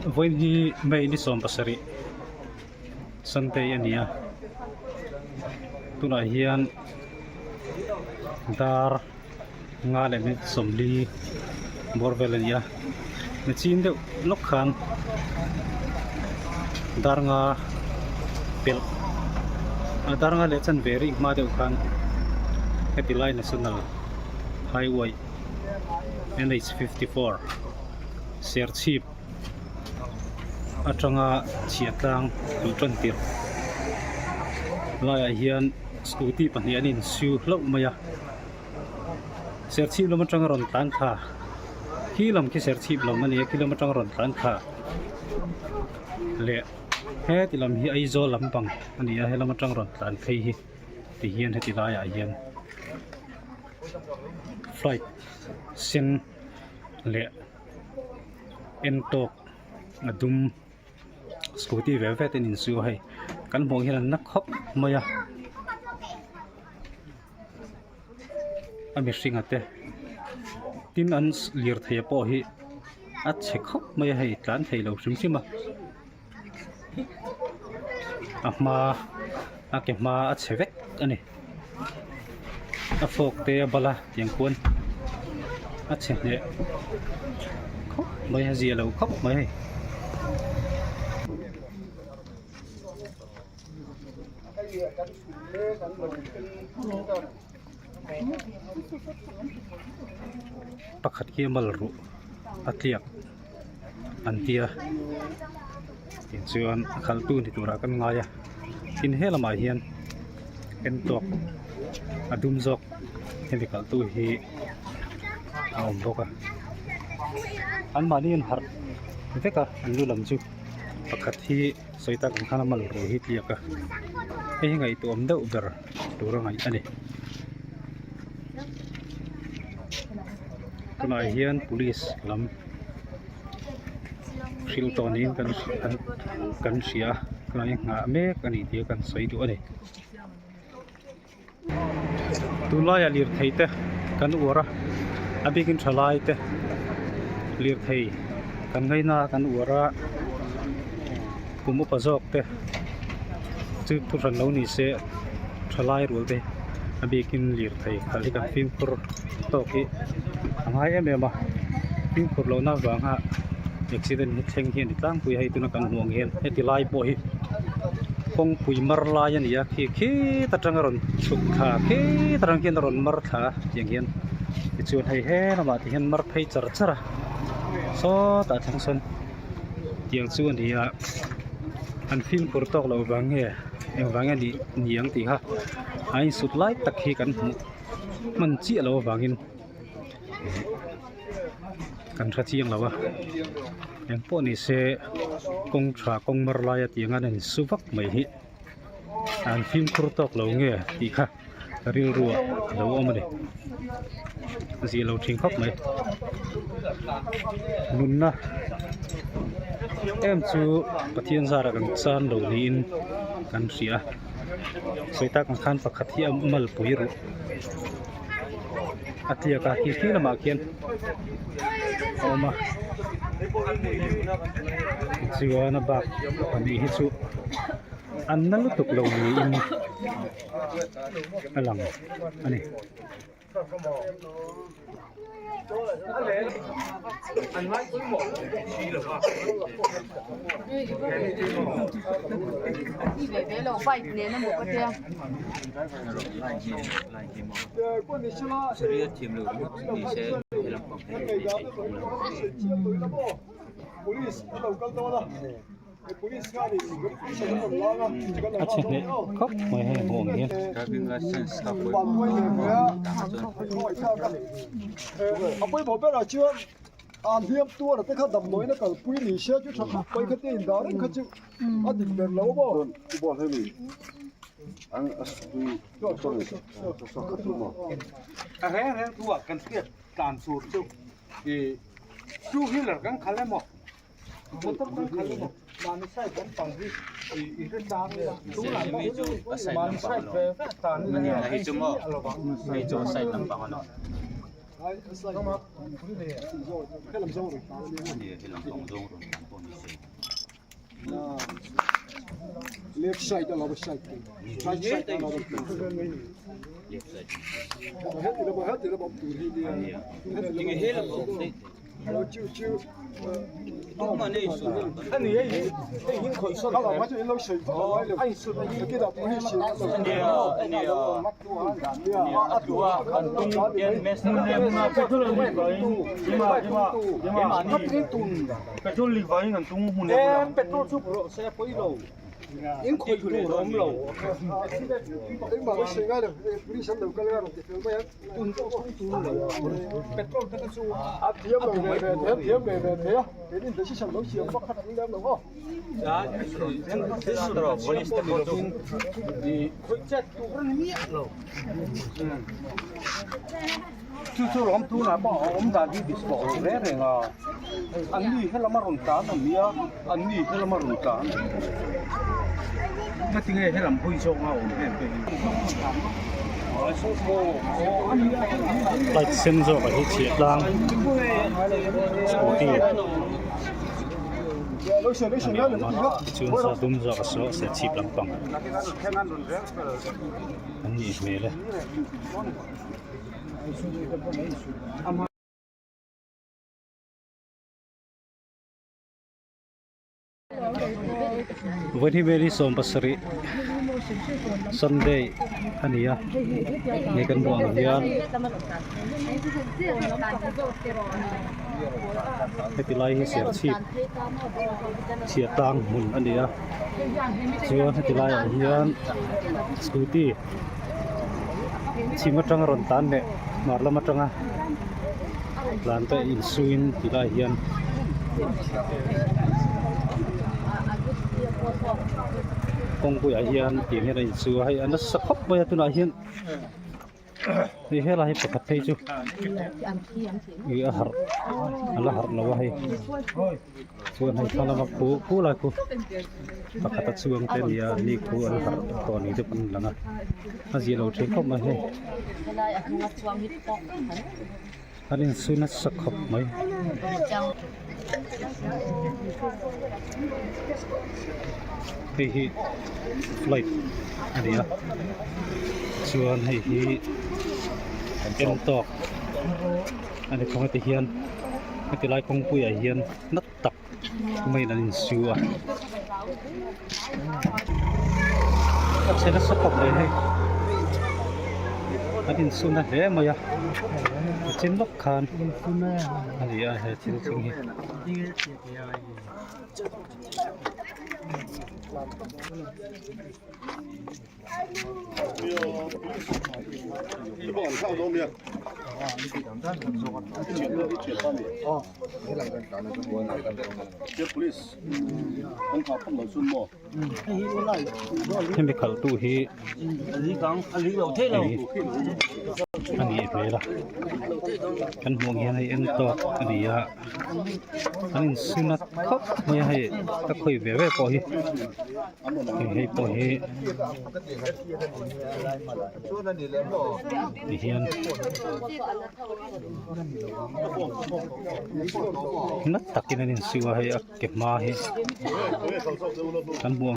Vawiin hi May ni 17 Sunday a ni a tunah hian dar nga leh minute 40 bawr vel a ni a machine deuh lawk khan dar nga pelh a dar nga leh chanve rih hma deuh khan heti lai national highway NH54 Serchhip atanga chhiah tlang luh tan tirh laiah hian scooty pahnih an insiu hlauh mai a Serchhip lam atanga rawn tlan thla khi lam khi Serchhip lam a ni a khi lam atanga rawn tlan thla leh heti lam hi Aizawl lampang a ni a helam atang rawn tlan phei hi tihian heti laiah hian flight sen leh en tawk a dum scooty ve ve te an insu a hei kan hmuh hian an na khawp mai a a mihring a te tin an lirthei pawh hi a chhe khawp mai a hei tlan thei lo hrim hrim a. A hma a ke hma a chhe vek a ni a fork te a bal a tiang khuan a chhe hneh khawp mai a zia lo khawp mai hei. Pakhat khi a mal ruh a tliak. an ti a tichuan a khalhtu ni turah kan ngai a tin he lamah hian en tawk a dum zawk hemi khalhtu hi a awm bawk a an mahni an harh vek a an lu lam chu pakhat hi sawi tak ang khan a mal ruh hi tliak a hei hi ngaihtuah awm deuh ber tur a ngaih a ni tunah hian police lam hrilh tawh niin kan kan kan hria a tunah hian nghah mek a ni tih kan sawi duh a ni tunlaiah lirthei te kan uar a a bikin thalai te lirthei kan ngaina kan uar a kum upa zawk te chu thu hran lo ni se thalai rual te a bikin lirthei khalh hi kan fimkhur tawk hi a ngai em em a fimkhur lohna avanga accident hi thleng hi a ni tlangpui a hei tuna kan hmuh ang hian heti lai pawh hi kawngpui mar lai a ni a khi khit atanga rawn chhuk thla khit atang khian a rawn mar thla a tiang hian tichuan hei he lamah ti hian mar phei char char a sawtah thleng sawn tiang chu a ni a an fimkhur tawk loh vang nge engvang nge nih ni ang tih kha a insut lai tak hi kan hmuh hman chiah loh avangin kan hre chiang lo a engpawh ni se kawng tha kawng mar laia tiang an insu vak mai hi an fimkhur tawk lo nge tih kha rilru ah a lo awm a ni zia lo thin khawp mai nunna em chu Pathian zarah kan chan lo niin kan hria a sawi tak ang khan pakhat hi a malpui ruh a tliak a khi khi lamah khian a awm a tichuan a bak pahnih hi chu an na lutuk lo niin a lang a ni. A chhe hneh khawp mai hei hmuh ang hian. Chu chu lawm tunah pawh a awm dan hi dispo lo reng reng a, an ni helama rawn tlan a nia, an ni helama rawn tlan a tinge helam hawi zawk a awm em te hi. Light sen zawk ah hi chhiah tlang scooty a ni awm a tichuan saw dum zawk a saw serchhip lampang an nih hmel e. Vawiin hi Mary 70 Sunday a ni a hei kan hmuh ang hian heti lai hi serchhip chhiat tlang hmun a ni a chuan heti laiah hian scooty chhim atanga rawn tlan leh hmar lam atanga tlan te insuin ti lai hian kawngpuiah hian tiang hian a insu a hei a nasa khawp mai a tunah hian hei helai hi pakhat phei chu ih a harh a la harh lo a hei. Chuan hei thla lama khu khu lai khu pakhat a chuang te ania ni khu an harh tawh ni te pawh an lang a a zia lo thin khawp mai hei an insui nasa khawp mai. Hei hi flight a ni a chuan hei hi en tawk a ni thung a ti hian heti lai kawngpuiah hian na tak maiin an insu a a chhe nasa khawp mai hei an insu na hle mai a nichin lawk khan a ni a he thil thleng hi. Hemi khalhtu hi a nih hmel a kan hmuh ang hian hei en tawk a ni a an insun a khawp mai a hei ka khawi ve ve pawh hi. Hei pawh hi ti hian na takin an insiam a hei a ke hma hi kan hmu ang.